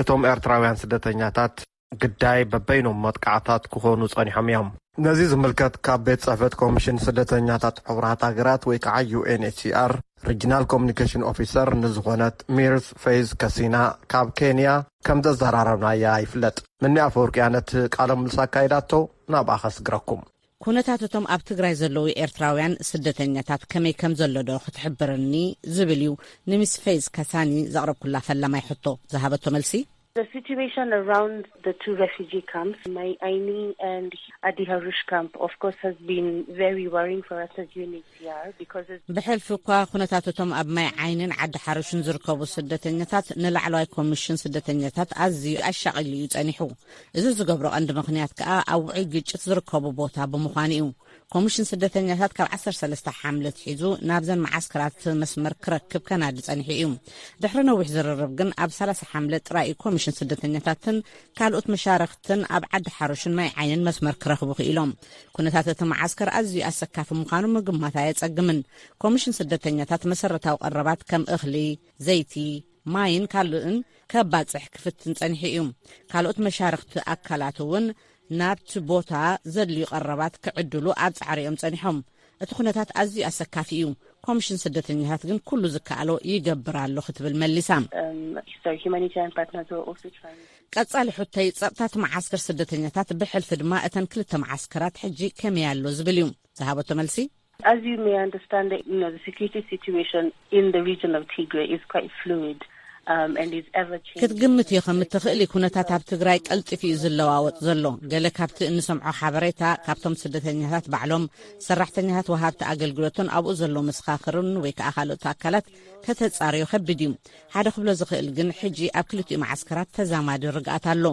እቶም ኤርትራውያን ስደተኛታት ግዳይ በበይኖም መጥቃዕታት ክኾኑ ጸኒሖም እዮም። ነዚ ዝምልከት ካብ ቤት ጽሕፈት ኮሚሽን ስደተኛታት ሕቡራት ሃገራት ወይ ከዓ ዩ ኤን ኤች ሲ ኣር ሪጅናል ኮሚኒኬሽን ኦፊሰር ንዝኾነት ሚርስ ፌዝ ከሲና ካብ ኬንያ ከም ዘዘራረብናያ ይፍለጥ። ምኒ ኣፈወርቅያ ነቲ ቃለ ምልስ ኣካይዳቶ፣ ናብኣ ከስግረኩም። ኩነታት እቶም ኣብ ትግራይ ዘለዉ ኤርትራውያን ስደተኛታት ከመይ ከም ዘሎ ዶ ክትሕብረኒ ዝብል እዩ ንሚስ ፌዝ ከሳኒ ዘቕረብኩላ ፈላማይ ሕቶ። ዝሃበቶ መልሲ፣ The situation around the two refugee camps, Mai Aini and Adi Harush camp, of course, has been very worrying for us as U N H C R because it's ብሕልፊ እኳ ኩነታት እቶም ኣብ ማይ ዓይንን ዓዲ ሓሩሽን ዝርከቡ ስደተኛታት ንላዕለዋይ ኮሚሽን ስደተኛታት ኣዝዩ ኣሻቒሉ እዩ ጸኒሑ። እዚ ዝገብሮ ቀንዲ ምኽንያት ከኣ ኣብ ውዑይ ግጭት ዝርከቡ ቦታ ብምዃኑ እዩ። ኮሚሽን ስደተኛታት ካብ ዓሰርተ ሰለስተ ሓምለ ኣትሒዙ ናብዘን መዓስከራት መስመር ክረክብ ከናዲ ጸኒሑ እዩ። ድሕሪ ነዊሕ ዝርርብ ግን ኣብ ሰላሳ ሓምለ ጥራይ እዩ ኮሚሽን ስደተኛታትን ካልኦት መሻርኽትን ኣብ ዓዲ ሓሩሽን ማይ ዓይንን መስመር ክረኽቡ ክኢሎም። ኩነታት እቲ መዓስከር ኣዝዩ ኣሰካፊ ምዃኑ ምግማት ኣየጸግምን። ኮሚሽን ስደተኛታት መሰረታዊ ቀረባት ከም እኽሊ፣ ዘይቲ፣ ማይን ካልእን ከባጽሕ ክፍትን ጸኒሑ እዩ። ካልኦት መሻርኽቲ ኣካላት እውን ናብቲ ቦታ ዘድልዩ ቀረባት ክዕድሉ ኣብ ጻዕሪ እዮም ጸኒሖም። እቲ ኩነታት ኣዝዩ ኣሰካፊ እዩ። ኮሚሽን ስደተኛታት ግን ኩሉ ዝከኣሎ ይገብር ኣሎ ክትብል መሊሳ። Um, so humanitarian partners are also trying. ቀጻሊ ሕቶይ፣ ጸጥታ እቲ መዓስከር ስደተኛታት ብሕልፊ ድማ እተን ክልተ መዓስከራት ሕጂ ከመይ ኣሎ ዝብል እዩ ዝሃበቶ መልሲ። As you may understand, you know, the security situation in the region of Tigray is quite fluid, um, and is ever changing. ክትግምት እዩ ከም እትኽእሊ፣ ኩነታት ኣብ ትግራይ ቀልጢፉ እዩ ዝለዋወጥ ዘሎ። ገለ ካብቲ እንሰምዖ ሓበሬታ ካብቶም ስደተኛታት ባዕሎም፣ ሰራሕተኛታት ወሃብቲ ኣገልግሎትን ኣብኡ ዘሎ መሰኻኽርን ወይ ከዓ ካልኦት ኣካላት ከተጻርዮ ከቢድ እዩ። ሓደ ክብሎ ዝኽእል ግን ሕጂ ኣብ ክልቲኡ መዓስከራት ተዛማዲ ርግኣት ኣሎ።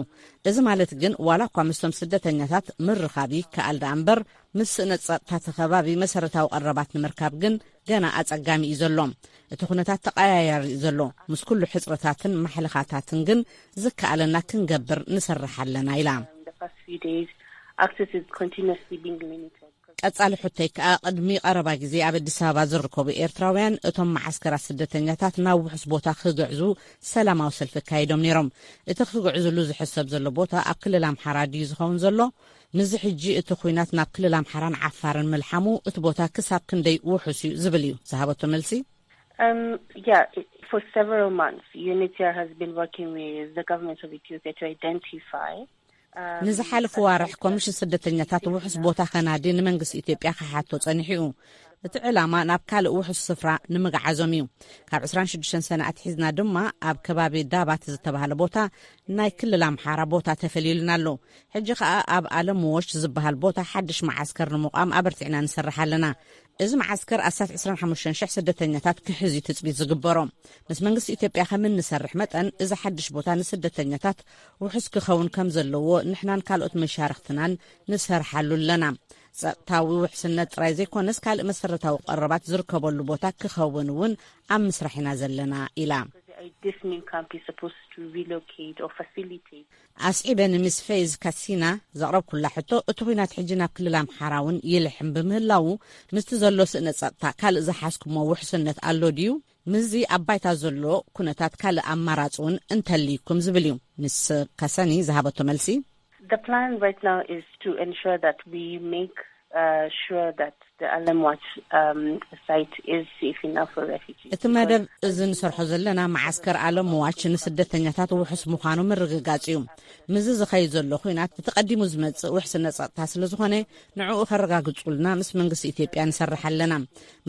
እዚ ማለት ግን ዋላ እኳ ምስቶም ስደተኛታት ምርኻብ ይከኣል ደኣ እምበር፣ ምስ ስእነት ጸጥታ እቲ ከባቢ መሰረታዊ ቀረባት ንምርካብ ግን ገና ኣጸጋሚ እዩ ዘሎ። እቲ ኩነታት ተቐያያሪ እዩ ዘሎ። ምስ ኩሉ ሕጽረታትን ማሕለኻታትን ግን ዝከኣለና ክንገብር ንሰርሕ ኣለና ኢላ። The past few days, access is continuously being limited. ቀጻሊ ሕቶይ ከኣ፣ ቅድሚ ቀረባ ግዜ ኣብ ኣዲስ ኣበባ ዝርከቡ ኤርትራውያን እቶም መዓስከራት ስደተኛታት ናብ ውሑስ ቦታ ክግዕዙ ሰላማዊ ሰልፊ ኣካይዶም ነይሮም። እቲ ክግዕዝሉ ዝሕሰብ ዘሎ ቦታ ኣብ ክልል ኣምሓራ ድዩ ዝኸውን ዘሎ? ምስዚ ሕጂ እቲ ኲናት ናብ ክልል ኣምሓራን ዓፋርን ምልሓሙ፣ እቲ ቦታ ክሳብ ክንደይ ውሑስ እዩ ዝብል እዩ ዝሃበቶ መልሲ። Um, yeah, it, for several months, U N H C R has been working with the government of Ethiopia to identify, um, ንዝሓለፉ ዋርሕ ኮሚሽን ስደተኛታት ውሑስ ቦታ ከናዲ ንመንግስቲ ኢትዮጵያ ክሓቶ ጸኒሑ እዩ። እቲ ዕላማ ናብ ካልእ ውሑስ ስፍራ ንምግዓዞም እዩ። ካብ ዕስራን ሽዱሽተን ሰነ ኣትሒዝና ድማ ኣብ ከባቢ ዳባት ዝተባህለ ቦታ ናይ ክልል ኣምሓራ ቦታ ተፈልዩልና ኣሎ። ሕጂ ኸኣ ኣብ ኣለም ዎሽ ዝበሃል ቦታ ሓድሽ መዓስከር ንምቋም ኣበርቲዕና ንሰርሕ ኣለና። እዚ መዓስከር ኣስታት ዕስራን ሓሙሽተን ሽሕ ስደተኛታት ክሕዝ እዩ ትጽቢት ዝግበሮ። ምስ መንግስቲ ኢትዮጵያ ከም እንሰርሕ መጠን፣ እዚ ሓድሽ ቦታ ንስደተኛታት ውሑስ ክኸውን ከም ዘለዎ ንሕናን ካልኦት መሻርኽትናን ንሰርሓሉ ኣለና። ጸጥታዊ ውሕስነት ጥራይ ዘይኮነስ ካልእ መሰረታዊ ቀረባት ዝርከበሉ ቦታ ክኸውን እውን ኣብ ምስራሕ ኢና ዘለና ኢላ። This new camp is supposed to relocate or facilitate. ኣስዒበ ንምስ ፌዝ ካሲና ዘቕረብኩላ ሕቶ፣ እቲ ኲናት ሕጂ ናብ ክልል ኣምሓራ እውን ይልሕም ብምህላዉ፣ ምስቲ ዘሎ ስእነ ጸጥታ ካልእ ዝሓዝኩሞ ውሕስነት ኣሎ ድዩ? ምስዚ ኣብ ባይታ ዘሎ ኩነታት ካልእ ኣማራጺ እውን እንተልይኩም ዝብል እዩ። ምስ ካሰኒ ዝሃበቶ መልሲ። The plan right now is to ensure that we make uh, sure that the Alamwat um, site is safe enough for refugees. እቲ መደብ እዚ ንሰርሖ ዘለና መዓስከር ኣለምዋች ንስደተኛታት ውሑስ ምዃኑ ምርግጋጽ እዩ። ምስዚ ዝኸይድ ዘሎ ኲናት እቲ ቀዲሙ ዝመጽእ ውሕስነት ጸጥታ ስለ ዝኾነ፣ ንዕኡ ከረጋግጹልና ምስ መንግስቲ ኢትዮጵያ ንሰርሕ ኣለና።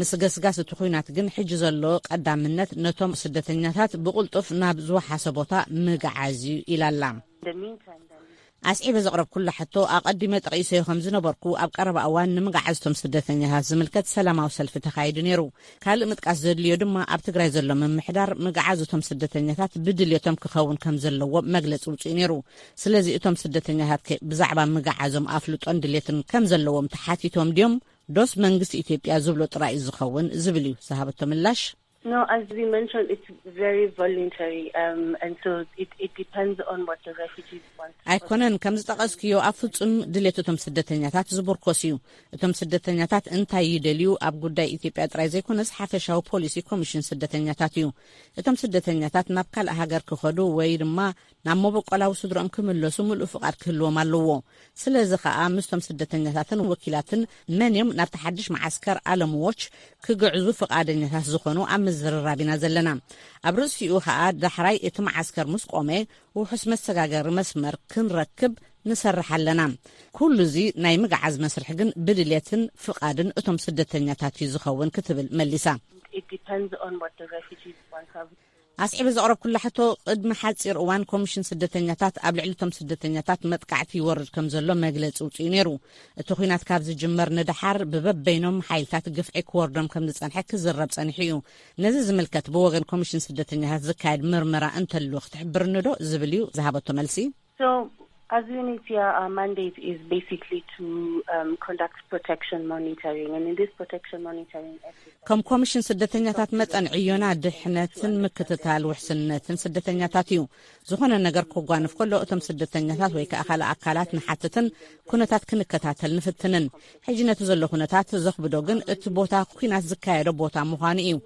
ምስ ገስጋስ እቲ ኲናት ግን፣ ሕጂ ዘሎ ቀዳምነት ነቶም ስደተኛታት ብቕልጡፍ ናብ ዝወሓሰ ቦታ ምግዓዝ እዩ ኢላ ኣላ። ኣስዒበ ዘቕረብኩላ ሕቶ፣ ኣቐዲመ ጠቒሰዮ ከም ዝነበርኩ፣ ኣብ ቀረባ እዋን ንምግዓዝ እቶም ስደተኛታት ዝምልከት ሰላማዊ ሰልፊ ተኻይዱ ነይሩ። ካልእ ምጥቃስ ዘድልዮ ድማ፣ ኣብ ትግራይ ዘሎ ምምሕዳር ምግዓዝ እቶም ስደተኛታት ብድልየቶም ክኸውን ከም ዘለዎ መግለጺ ውፅኡ ነይሩ። ስለዚ እቶም ስደተኛታት ከ ብዛዕባ ምግዓዞም ኣፍልጦን ድልየትን ከም ዘለዎም ተሓቲቶም ድዮም? ዶስ መንግስቲ ኢትዮጵያ ዝብሎ ጥራይ እዩ ዝኸውን ዝብል እዩ ዝሃበቶ ምላሽ። No, as we mentioned, it's very voluntary, um, and so it, it depends on what the refugees want. ኣይኮነን፣ ከም ዝጠቐስክዮ ኣብ ፍጹም ድሌት እቶም ስደተኛታት ዝምርኮስ እዩ። እቶም ስደተኛታት እንታይ ይደልዩ ኣብ ጉዳይ ኢትዮጵያ ጥራይ ዘይኮነስ ሓፈሻዊ ፖሊሲ ኮሚሽን ስደተኛታት እዩ። እቶም ስደተኛታት ናብ ካልእ ሃገር ክኸዱ ወይ ድማ ናብ መበቆላዊ ስድርኦም ክምለሱ ምሉእ ፍቓድ ክህልዎም ኣለዎ። ስለዚ ኸኣ ምስቶም ስደተኛታትን ወኪላትን መን እዮም ናብቲ ሓድሽ መዓስከር ኣለምዎች ክግዕዙ ፍቓደኛታት ዝኾኑ ኣብ ምዝርራብ ኢና ዘለና። ኣብ ርእሲኡ ኸኣ ዳሕራይ እቲ መዓስከር ምስ ቆመ ውሑስ መሰጋገሪ መስመር ክንረክብ ንሰርሕ ኣለና። ኩሉ እዚ ናይ ምግዓዝ መስርሕ ግን ብድልየትን ፍቓድን እቶም ስደተኛታት እዩ ዝኸውን ክትብል መሊሳ። It depends on what the refugees want. ኣስዒበ ዘቕረብኩላ ሕቶ፣ ቅድሚ ሓጺር እዋን ኮሚሽን ስደተኛታት ኣብ ልዕሊ እቶም ስደተኛታት መጥቃዕቲ ይወርድ ከም ዘሎ መግለጺ ውጽኡ ነይሩ። እቲ ኲናት ካብ ዝጅመር ንደሓር ብበበይኖም ሓይልታት ግፍዒ ክወርዶም ከም ዝጸንሐ ክዝረብ ጸኒሑ እዩ። ነዚ ዝምልከት ብወገን ኮሚሽን ስደተኛታት ዝካየድ ምርመራ እንተሉ ክትሕብርኒ ዶ ዝብል እዩ ዝሃበቶ መልሲ። So, as UNHCR, our mandate is basically to um, conduct protection monitoring, and in this protection monitoring exercise, ከም ኮሚሽን ስደተኛታት መጠን ዕዮና ድሕነትን ምክትታል ውሕስነትን ስደተኛታት እዩ። ዝኾነ ነገር ክጓንፍ ከሎ እቶም ስደተኛታት ወይ ከኣ ካልእ ኣካላት ንሓትትን ኩነታት ክንከታተል ንፍትንን። ሕጂ ነቲ ዘሎ ኩነታት ዘኽብዶ ግን እቲ ቦታ ኲናት ዝካየዶ ቦታ ምዃኑ እዩ።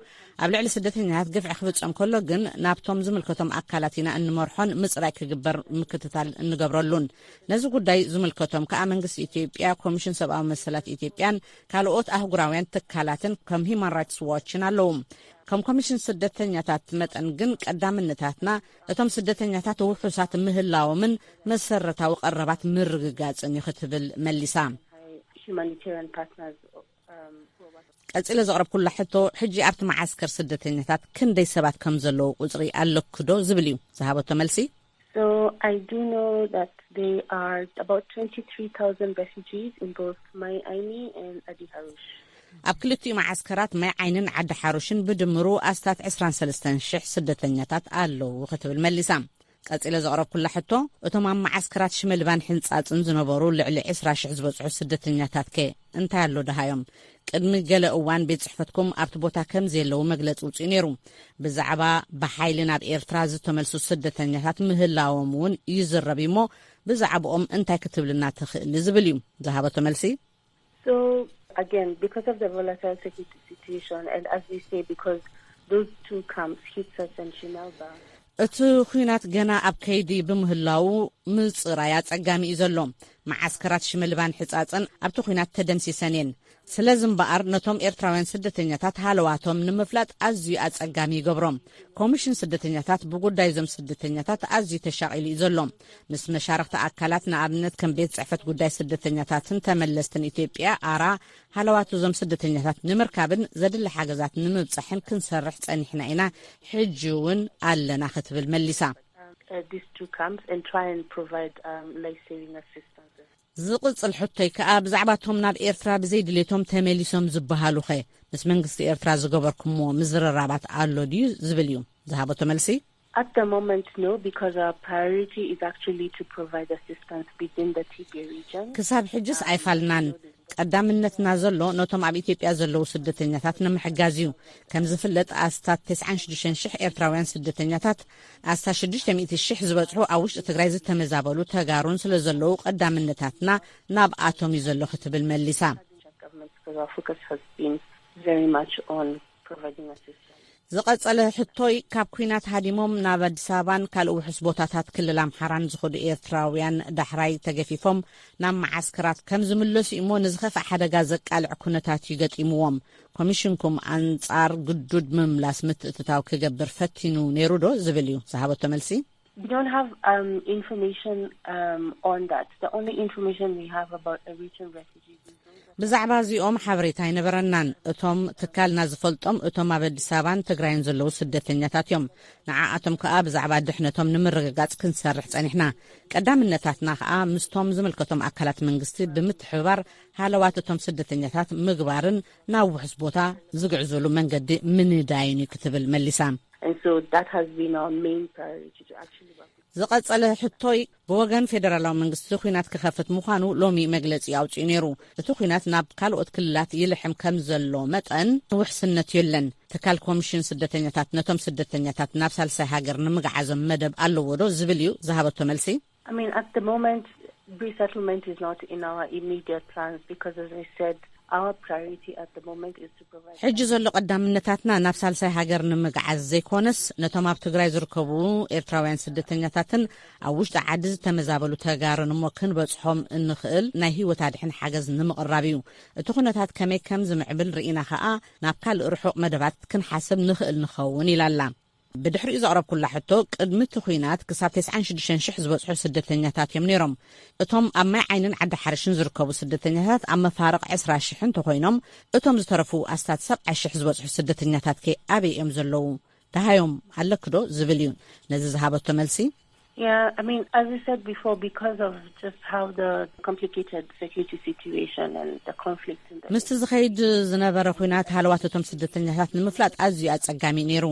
ኣብ ልዕሊ ስደተኛታት ግፍዒ ክፍጸም ከሎ ግን ናብቶም ዝምልከቶም ኣካላት ኢና እንመርሖን ምጽራይ ክግበር ምክትታል እንገብረሉን። ነዚ ጉዳይ ዝምልከቶም ከኣ መንግስቲ ኢትዮጵያ፣ ኮሚሽን ሰብኣዊ መሰላት ኢትዮጵያን ካልኦት ኣህጉራውያን ትካላትን ከም ሂማን ራይትስ ዋችን ኣለዉ። ከም ኮሚሽን ስደተኛታት መጠን ግን ቀዳምነታትና እቶም ስደተኛታት ውሑሳት ምህላዎምን መሰረታዊ ቀረባት ምርግጋጽን እዩ ክትብል መሊሳ። Humanitarian partners. Um, who are ቀጺለ ዘቕረብኩላ ሕቶ፣ ሕጂ ኣብቲ መዓስከር ስደተኛታት ክንደይ ሰባት ከም ዘለዉ ቁጽሪ ኣለኩ ዶ ዝብል እዩ ዝሃበቶ መልሲ። So I do know that there are about twenty-three thousand refugees in both Mai Aini and Adi Harush. ኣብ ክልቲኡ መዓስከራት ማይ ዓይንን ዓዲ ሓሩሽን ብድምሩ ኣስታት ዕስራን ሰለስተን ሽሕ ስደተኛታት ኣለዉ ክትብል መሊሳ። ቀጺለ ዘቕረብኩላ ሕቶ፣ እቶም ኣብ መዓስከራት ሽመልባን ሕንጻጽን ዝነበሩ ልዕሊ ዕስራ ሽሕ ዝበጽሑ ስደተኛታት ከ እንታይ ኣሎ ደሃዮም? ቅድሚ ገለ እዋን ቤት ጽሕፈትኩም ኣብቲ ቦታ ከም ዘየለዉ መግለጺ ውጽኡ ነይሩ። ብዛዕባ ብሓይሊ ናብ ኤርትራ ዝተመልሱ ስደተኛታት ምህላዎም እውን ይዝረብ እሞ፣ ብዛዕባኦም እንታይ ክትብልና ትኽእሊ ዝብል እዩ ዝሃበቶ መልሲ። So again, because of the volatile security situation, and as we say, because those two camps, Hitsas and Shimelba, እቲ ኲናት ገና ኣብ ከይዲ ብምህላዉ ምጽራይ ኣጸጋሚ እዩ ዘሎ። መዓስከራት ሽመልባን ሕጻጽን ኣብቲ ኲናት ተደምሲሰን እየን። ስለዚ እምበኣር ነቶም ኤርትራውያን ስደተኛታት ሃለዋቶም ንምፍላጥ ኣዝዩ ኣጸጋሚ ይገብሮ። ኮሚሽን ስደተኛታት ብጉዳይ እዞም ስደተኛታት ኣዝዩ ተሻቒሉ እዩ ዘሎ። ምስ መሻርኽቲ ኣካላት፣ ንኣብነት ከም ቤት ጽሕፈት ጉዳይ ስደተኛታትን ተመለስትን ኢትዮጵያ፣ ኣራ፣ ሃለዋት እዞም ስደተኛታት ንምርካብን ዘድሊ ሓገዛት ንምብጻሕን ክንሰርሕ ጸኒሕና ኢና፣ ሕጂ እውን ኣለና ክትብል መሊሳ። uh, these two camps and try and provide um, life-saving assistance. ዝቕጽል ሕቶይ ከኣ፣ ብዛዕባቶም ናብ ኤርትራ ብዘይድሌቶም ተመሊሶም ዝበሃሉኸ ምስ መንግስቲ ኤርትራ ዝገበርኩምዎ ምዝርራባት ኣሎ ድዩ ዝብል እዩ ዝሃበቶ መልሲ። At the moment, no, because our priority is actually to provide assistance within the Tigray region. ክሳብ ሕጅስ ኣይፋልናን። ቀዳምነትና ዘሎ ነቶም ኣብ ኢትዮጵያ ዘለዉ ስደተኛታት ንምሕጋዝ እዩ። ከም ዝፍለጥ፣ ኣስታት ተስዓን ሽዱሽተን ሽሕ ኤርትራውያን ስደተኛታት፣ ኣስታት ሽዱሽተ ሚእቲ ሽሕ ዝበጽሑ ኣብ ውሽጢ ትግራይ ዝተመዛበሉ ተጋሩን ስለ ዘለዉ፣ ቀዳምነታትና ናብኣቶም እዩ ዘሎ ክትብል መሊሳ። Government's focus has been very much on providing assistance. ዝቐጸለ ሕቶይ፣ ካብ ኲናት ሃዲሞም ናብ ኣዲስ ኣበባን ካልእ ውሑስ ቦታታት ክልል ኣምሓራን ዝኸዱ ኤርትራውያን ዳሕራይ ተገፊፎም ናብ መዓስከራት ከም ዝምለሱ እሞ፣ ንዝኸፍእ ሓደጋ ዘቃልዕ ኩነታት እዩ ገጢምዎም። ኮሚሽንኩም ኣንጻር ግዱድ ምምላስ ምትእትታው ክገብር ፈቲኑ ነይሩ ዶ ዝብል እዩ ዝሃበቶ መልሲ። We don't have um, information um, on that. The only information we have about Eritrean refugees is those that ብዛዕባ እዚኦም ሓበሬታ ኣይነበረናን። እቶም ትካልና ዝፈልጦም፣ እቶም ኣብ ኣዲስ ኣበባን ትግራይን ዘለዉ ስደተኛታት እዮም። ንዓኣቶም ከኣ ብዛዕባ ድሕነቶም ንምርግጋጽ ክንሰርሕ ጸኒሕና። ቀዳምነታትና ከኣ ምስቶም ዝምልከቶም ኣካላት መንግስቲ ብምትሕብባር፣ ሃለዋት እቶም ስደተኛታት ምግባርን ናብ ውሑስ ቦታ ዝግዕዙሉ መንገዲ ምንዳይን እዩ ክትብል መሊሳ። And so that has been our main priority to actually work with ዝቐጸለ ሕቶይ፣ ብወገን ፌደራላዊ መንግስቲ ኲናት ክኸፍት ምዃኑ ሎሚ መግለጺ ኣውጺኡ ነይሩ። እቲ ኲናት ናብ ካልኦት ክልላት ይልሕም ከም ዘሎ መጠን፣ ውሕስነት የለን። ትካል ኮሚሽን ስደተኛታት ነቶም ስደተኛታት ናብ ሳልሳይ ሃገር ንምግዓዞም መደብ ኣለዎ ዶ ዝብል እዩ ዝሃበቶ መልሲ። I mean, at the moment, resettlement is not in our immediate plans because, as I said, our priority at the moment is to provide. ሕጂ ዘሎ ቀዳምነታትና ናብ ሳልሳይ ሃገር ንምግዓዝ ዘይኮነስ፣ ነቶም ኣብ ትግራይ ዝርከቡ ኤርትራውያን ስደተኛታትን ኣብ ውሽጢ ዓዲ ዝተመዛበሉ ተጋሩን እሞ ክንበጽሖም እንኽእል ናይ ህይወት ኣድሕን ሓገዝ ንምቕራብ እዩ። እቲ ኩነታት ከመይ ከም ዝምዕብል ርኢና ኸኣ፣ ናብ ካልእ ርሑቕ መደባት ክንሓስብ ንኽእል ንኸውን ኢላ ኣላ። ብድሕሪኡ ዘቕረብኩላ ሕቶ፣ ቅድሚ እቲ ኲናት ክሳብ ተስዓን ሽዱሽተን ሽሕ ዝበጽሑ ስደተኛታት እዮም ነይሮም። እቶም ኣብ ማይ ዓይንን ዓዲ ሓርሽን ዝርከቡ ስደተኛታት ኣብ መፋርቕ ዕስራ ሽሕ እንተኾይኖም፣ እቶም ዝተረፉ ኣስታት ሰብዓ ሽሕ ዝበጽሑ ስደተኛታት ከ ኣበይ እዮም ዘለዉ? ደሃዮም ኣለኪ ዶ ዝብል እዩ ነዚ ዝሃበቶ መልሲ። Yeah, I mean, as I said before, because of just how the complicated security situation and the conflict in the ምስቲ ዝኸይድ ዝነበረ ኲናት፣ ሃለዋት እቶም ስደተኛታት ንምፍላጥ ኣዝዩ ኣጸጋሚ እዩ ነይሩ።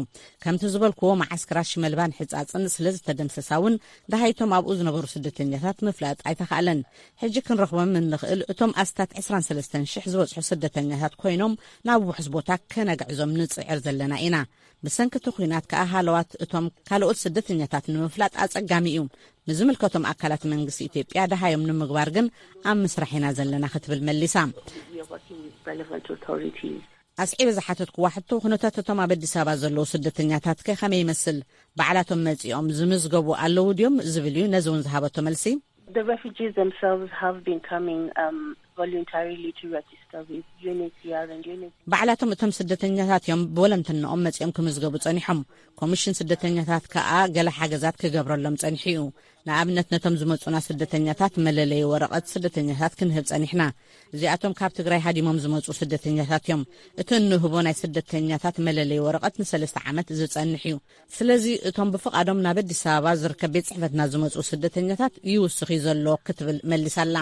ከምቲ ዝበልክዎ፣ መዓስከራት ሽመልባን ሕጻጽን ስለ ዝተደምሰሳ እውን፣ ደሃይቶም ኣብኡ ዝነበሩ ስደተኛታት ምፍላጥ ኣይተኻእለን። ሕጂ ክንረኽቦም እንኽእል እቶም ኣስታት ዕስራን ሰለስተን ሽሕ ዝበጽሑ ስደተኛታት ኮይኖም፣ ናብ ውሑስ ቦታ ከነግዕዞም ንጽዕር ዘለና ኢና። ብሰንኪ እቲ ኲናት ከኣ፣ ሃለዋት እቶም ካልኦት ስደተኛታት ንምፍላጥ ኣጸጋሚ እዩ። ንዝምልከቶም ኣካላት መንግስቲ ኢትዮጵያ ደሃዮም ንምግባር ግን ኣብ ምስራሕ ኢና ዘለና ክትብል መሊሳ። We are working with relevant authorities. ኣስዒበ ዝሓተትክዋ ሕቶ፣ ኩነታት እቶም ኣብ ኣዲስ ኣበባ ዘለዉ ስደተኛታት ከ ከመይ ይመስል? ባዕላቶም መጺኦም ዝምዝገቡ ኣለዉ ድዮም ዝብል እዩ ነዚ እውን ዝሃበቶ መልሲ። The refugees themselves have been coming um, voluntarily to register with U N H C R and U N H C R. ባዕላቶም እቶም ስደተኛታት እዮም ብወለንትንኦም መጺኦም ክምዝገቡ ጸኒሖም። ኮሚሽን ስደተኛታት ከኣ ገለ ሓገዛት ክገብረሎም ጸኒሑ እዩ። ንኣብነት፣ ነቶም ዝመጹና ስደተኛታት መለለዪ ወረቐት ስደተኛታት ክንህብ ጸኒሕና። እዚኣቶም ካብ ትግራይ ሃዲሞም ዝመጹ ስደተኛታት እዮም። እቲ እንህቦ ናይ ስደተኛታት መለለዪ ወረቐት ንሰለስተ ዓመት ዝጸንሕ እዩ። ስለዚ እቶም ብፍቓዶም ናብ ኣዲስ ኣበባ ዝርከብ ቤት ጽሕፈትና ዝመጹ ስደተኛታት ይውስኽ እዩ ዘሎ ክትብል መሊሳላ።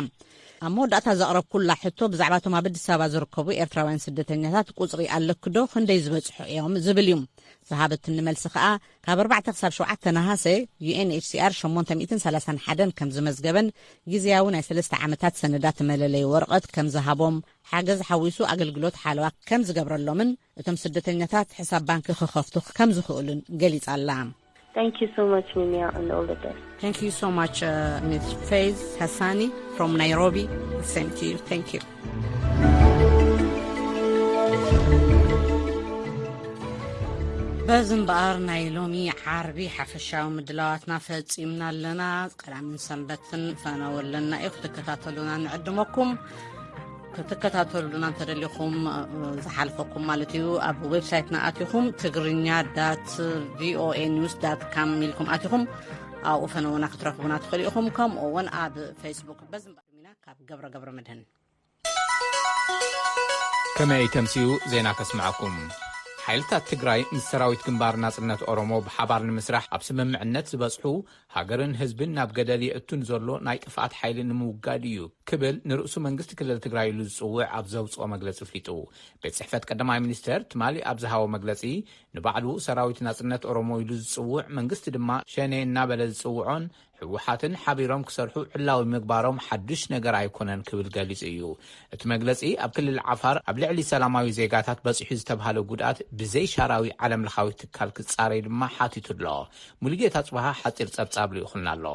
ኣብ መወዳእታ ዘቕረብኩላ ሕቶ፣ ብዛዕባ እቶም ኣብ ኣዲስ ኣበባ ዝርከቡ ኤርትራውያን ስደተኛታት ቁጽሪ ኣለኪ ዶ? ክንደይ ዝበጽሑ እዮም ዝብል እዩ። ዝሃበትኒ መልሲ ከኣ፣ ካብ ኣርባዕተ ክሳብ ሸውዓተ ነሃሰ፣ ዩ ኤን ኤች ሲ ኣር ሸሞንተ ሚእትን ሰላሳን ሓደን ከም ዝመዝገበን፣ ግዝያዊ ናይ ሰለስተ ዓመታት ሰነዳት መለለዪ ወረቐት ከም ዝሃቦም፣ ሓገዝ ሓዊሱ ኣገልግሎት ሓለዋ ከም ዝገብረሎምን፣ እቶም ስደተኛታት ሕሳብ ባንኪ ክኸፍቱ ከም ዝኽእሉን ገሊጻ ኣላ። Thank you so much, Mimia, and all the best. Thank you so much, uh, Miss Faith Hassani from Nairobi. Same to you. Thank you. በዚ እምበኣር፣ ናይ ሎሚ ዓርቢ ሓፈሻዊ ምድላዋትና ፈጺምና ኣለና። ቀዳምን ሰንበትን ፈነወለና እዩ፣ ክትከታተሉና ንዕድመኩም። ክትከታተሉና እንተደሊኹም፣ ዝሓልፈኩም ማለት እዩ፣ ኣብ ዌብሳይትና ኣቲኹም ትግርኛ ዳት ቪኦኤ ኒውስ ዳት ካም ኢልኩም ኣቲኹም ኣብኡ ፈነወና ክትረኽቡና ትኽእሉ ኢኹም። ከምኡ እውን ኣብ ፌስቡክ። በዚ እምበኣር ኢና ካብ ገብረ ገብረ መድህን። ከመይ ተምስዩ ዜና ከስምዐኩም። ሓይልታት ትግራይ ምስ ሰራዊት ግንባር ናጽነት ኦሮሞ ብሓባር ንምስራሕ ኣብ ስምምዕነት ዝበጽሑ፣ ሃገርን ህዝብን ናብ ገደል የእቱን ዘሎ ናይ ጥፍኣት ሓይሊ ንምውጋድ እዩ ክብል ንርእሱ መንግስቲ ክልል ትግራይ ኢሉ ዝጽውዕ ኣብ ዘውጽኦ መግለጺ ኣፍሊጡ። ቤት ጽሕፈት ቀዳማይ ሚኒስተር ትማሊ ኣብ ዝሃቦ መግለጺ፣ ንባዕሉ ሰራዊት ናጽነት ኦሮሞ ኢሉ ዝጽውዕ፣ መንግስቲ ድማ ሸኔ እናበለ ዝጽውዖን ህወሓትን ሓቢሮም ክሰርሑ ዕላዊ ምግባሮም ሓዱሽ ነገር ኣይኮነን ክብል ገሊጹ እዩ። እቲ መግለጺ ኣብ ክልል ዓፋር ኣብ ልዕሊ ሰላማዊ ዜጋታት በጺሑ ዝተብሃለ ጉድኣት ብዘይሻራዊ ዓለም ለኻዊ ትካል ክጻረይ ድማ ሓቲቱ ኣሎ። ሙሉጌታ ጽባሃ ሓጺር ጸብጻብ ልኢኹልና ኣሎ።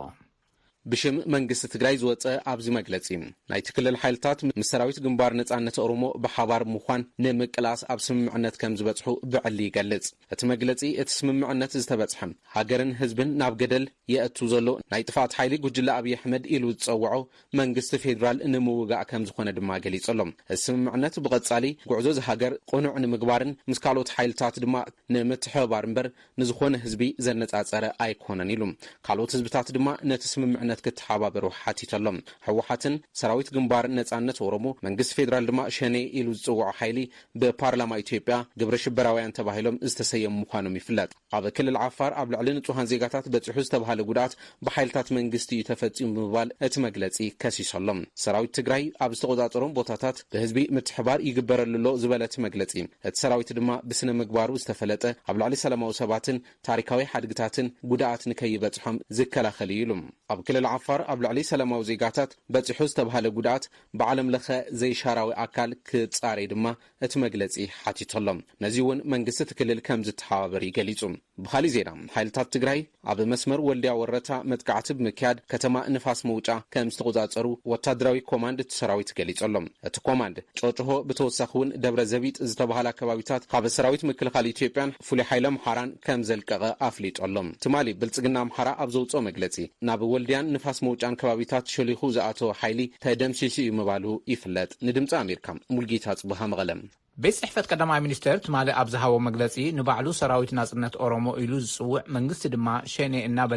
ብሽም መንግስቲ ትግራይ ዝወፀ ኣብዚ መግለፂ፣ ናይቲ ክልል ሓይልታት ምስ ሰራዊት ግንባር ነፃነት ኦሮሞ ብሓባር ምዃን ንምቅላስ ኣብ ስምምዕነት ከም ዝበፅሑ ብዕሊ ይገልፅ። እቲ መግለፂ፣ እቲ ስምምዕነት ዝተበፅሐ ሃገርን ህዝብን ናብ ገደል የእቱ ዘሎ ናይ ጥፍኣት ሓይሊ ጉጅለ ኣብይ ኣሕመድ ኢሉ ዝፀውዖ መንግስቲ ፌዴራል ንምውጋእ ከም ዝኾነ ድማ ገሊፁ ኣሎ። እዚ ስምምዕነት ብቐፃሊ ጉዕዞ እዚ ሃገር ቅኑዕ ንምግባርን ምስ ካልኦት ሓይልታት ድማ ንምትሕብባር እምበር ንዝኾነ ህዝቢ ዘነጻጸረ ኣይኮነን ኢሉ። ካልኦት ህዝብታት ድማ ነቲ ስምምዕነት ክተሓባበሩ ሓቲቱ ኣሎ። ህወሓትን ሰራዊት ግንባር ነጻነት ኦሮሞ፣ መንግስቲ ፌዴራል ድማ ሸኔ ኢሉ ዝጽውዖ ሓይሊ ብፓርላማ ኢትዮጵያ ግብረ ሽበራውያን ተባሂሎም ዝተሰየሙ ምዃኖም ይፍለጥ። ኣብ ክልል ዓፋር ኣብ ልዕሊ ንጹሃን ዜጋታት በጺሑ ዝተባህለ ጉድኣት ብሓይልታት መንግስቲ እዩ ተፈጺሙ ብምባል እቲ መግለጺ ከሲሱ ኣሎ። ሰራዊት ትግራይ ኣብ ዝተቆጻጸሮም ቦታታት ብህዝቢ ምትሕባር ይግበረሉ ኣሎ ዝበለ እቲ መግለጺ፣ እቲ ሰራዊት ድማ ብስነ ምግባሩ ዝተፈለጠ ኣብ ልዕሊ ሰላማዊ ሰባትን ታሪካዊ ሓድግታትን ጉድኣት ንከይበጽሖም ዝከላኸል እዩ ኢሉ። ኣብ ክልል ዓፋር ኣብ ልዕሊ ሰላማዊ ዜጋታት በጺሑ ዝተባህለ ጉድኣት ብዓለም ለኸ ዘይሻራዊ ኣካል ክጻረይ ድማ እቲ መግለጺ ሓቲቱ ኣሎ። ነዚ እውን መንግስቲ እቲ ክልል ከም ዝተሓባበር እዩ ገሊጹ። ብኻሊእ ዜና፣ ሓይልታት ትግራይ ኣብ መስመር ወልድያ ወረታ መጥቃዕቲ ብምክያድ ከተማ ንፋስ መውጫ ከም ዝተቆጻጸሩ ወታደራዊ ኮማንድ እቲ ሰራዊት ገሊጹ ኣሎ። እቲ ኮማንድ ጨጭሆ ብተወሳኺ እውን ደብረ ዘቢጥ ዝተባሃለ ኣከባቢታት ካብ ሰራዊት ምክልኻል ኢትዮጵያን ፍሉይ ሓይሊ ኣምሓራን ከም ዘልቀቐ ኣፍሊጡ ኣሎ። ትማሊ ብልጽግና ኣምሓራ ኣብ ዘውፅኦ መግለጺ፣ ናብ ወልድያን ንፋስ መውጫን ከባቢታት ሸሊኹ ዝኣተወ ሓይሊ ተደምሲሱ እዩ ምባሉ ይፍለጥ። ንድምፂ ኣሜሪካ፣ ሙልጌታ ጽቡሃ፣ መቐለ። ቤት ጽሕፈት ቀዳማይ ሚኒስተር ትማሊ ኣብ ዝሃቦ መግለጺ፣ ንባዕሉ ሰራዊት ናጽነት ኦሮሞ ኢሉ ዝጽውዕ፣ መንግስቲ ድማ ሸኔ እናበለ